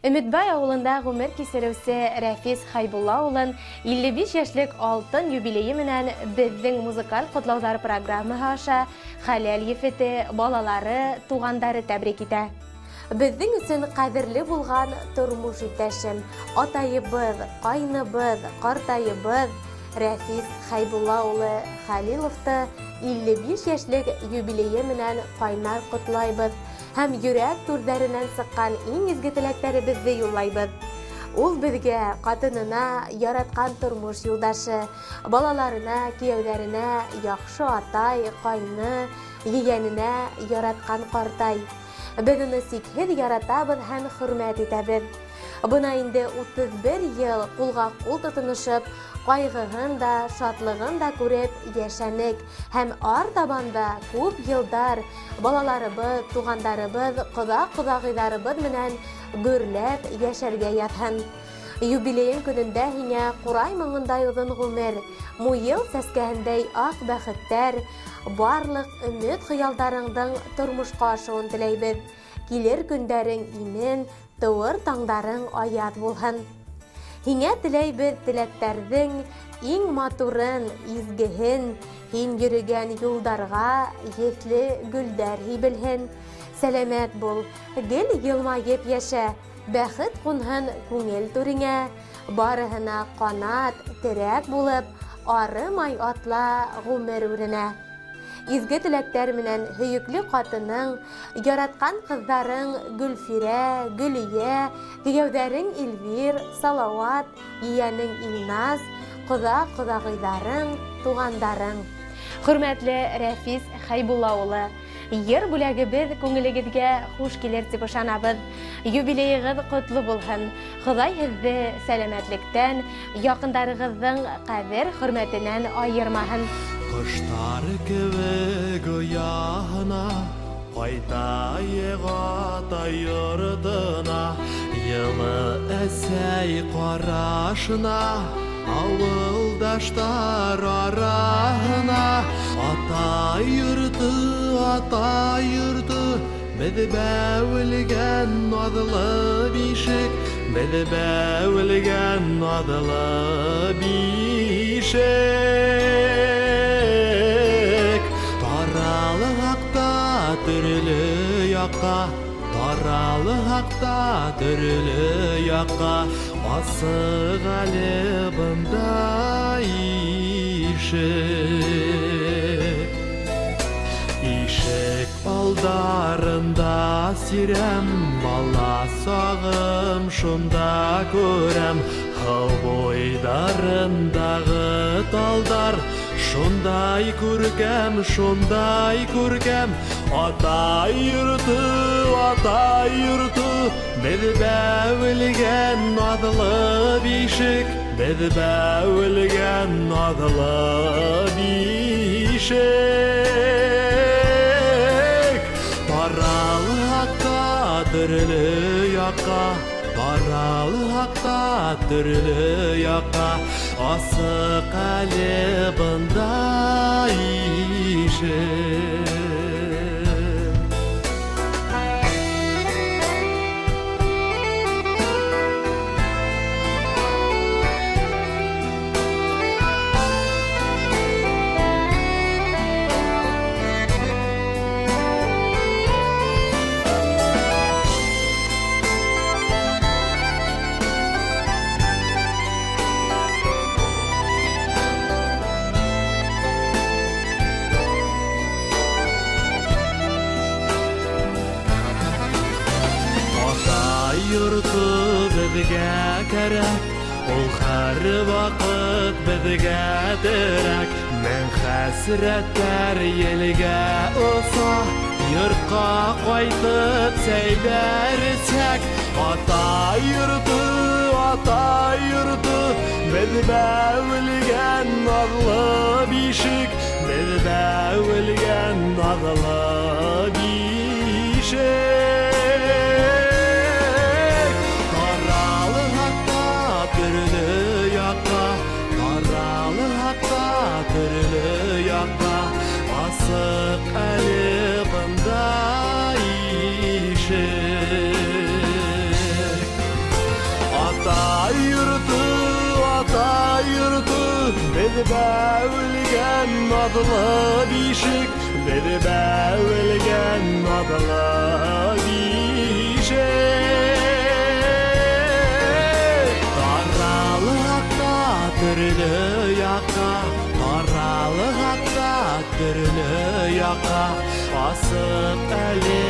Өмөтбай ауылында ғүмер кисереүсе Рәфис Хәйбулла улын 55 йәшлек алтын юбилейы менән беҙҙең музыкаль ҡотлауҙар программаһы аша хәләл ефете, балалары, туғандары тәбрик итә. Беҙҙең өсөн ҡәҙерле булған тормош иптәшем, атайыбыҙ, ҡайныбыҙ, ҡартайыбыҙ Рәфис Хәйбулла улы Хәлиловты 55 йәшлек юбилейы менән ҡайнар ҡотлайбыҙ һәм йөрәк түрҙәренән сыҡҡан иң изге теләктәребеҙҙе юллайбыҙ. Ул беҙгә, ҡатынына, яратҡан тормош юлдашы, балаларына, кейәүҙәренә яҡшы атай, ҡайны, ейәненә яратҡан ҡартай. Беҙ уны сикһеҙ яратабыҙ һәм хөрмәт итәбеҙ. Бына инде 31 йыл ҡулға ҡул тотоношоп, ҡайғыһын да, шатлығын да күреп йәшәнек һәм артабан да күп йылдар балаларыбыҙ, туғандарыбыҙ, ҡоҙа-ҡоҙағыйҙарыбыҙ менән гөрләп йәшәргә яҙһын. Юбилейың көнөндә һиңә ҡурай моңондай оҙон ғүмер, муйыл сәскәһендәй аҡ бәхеттәр, барлыҡ өмөт хыялдарыңдың тормошҡа ашыуын теләйбеҙ. Килер көндәрең имен, тыуыр таңдарың аяҙ булһын. Һиңә теләйбеҙ теләктәрҙең иң матурын, изгеһен, һин йөрөгән юлдарға еҫле гөлдәр һибелһен. Сәләмәт бул, гел йылмайып йәшә, бәхет ҡунһын күңел түреңә, барыһына ҡанат, терәк булып, арымай атла ғүмер үренә. Изге теләктәр менән һөйөклө ҡатының, яратҡан ҡыҙҙарың Гөлфирә, Гөлиә, кейәүҙәрең Эльвир, Салауат, ейәнең Илназ, ҡоҙа-ҡоҙағыйҙарың, туғандарың. Хөрмәтле Рәфис Хәйбулла улы, йыр бүләгебеҙ күңелегеҙгә хуш килер тип ышанабыҙ. Юбилейығыҙ ҡотло булһын. Хоҙай һеҙҙе сәләмәтлектән, яҡындарығыҙҙың ҡәҙер хөрмәтенән айырмаһын. Ҡоштар кеүек ояһына ҡайтайыҡ атай йортона, йылы әсәй ҡарашына, ауылдаштар араһына. Атай йорто, атай йорто, беҙ бәүелгән наҙлы бишек, беҙ бәүелгән наҙлы бишек. Таралыһаҡ та төрлө яҡҡа, таралыһаҡ та төрлө яҡҡа, асыҡ әле бында ишек. Ишек алдарында сирәм, бала сағым шунда күрәм. Һыу буйҙарындағы талдар шундай күркәм, шундай күркәм. Атай йорто, атай йорто, беҙ бәүелгән наҙлы бишек, беҙ бәүелгән наҙлы бишек. Таралһаҡ та төрлө яҡҡа, таралһаҡ та төрлө яҡҡа, асыҡ әле бында ишек. Беҙгә кәрәк, ул һәр ваҡыт беҙгә терәк. Мең хәсрәттәр елгә оса, йортҡа ҡайтып сәйҙәр эсһәк. Атай йорто, атай йорто, беҙ бәүелгән наҙлы бишек, беҙ бәүелгән наҙлы бишек. Төрлө яҡҡа, асыҡ әле бында ишек. Беҙ бәүелгән наҙлы бишек, беҙ бәүелгән наҙлы бишек. Таралыҡ та төрлө яҡҡа, таралыҡ та төрлө яҡҡа, асыҡ әле.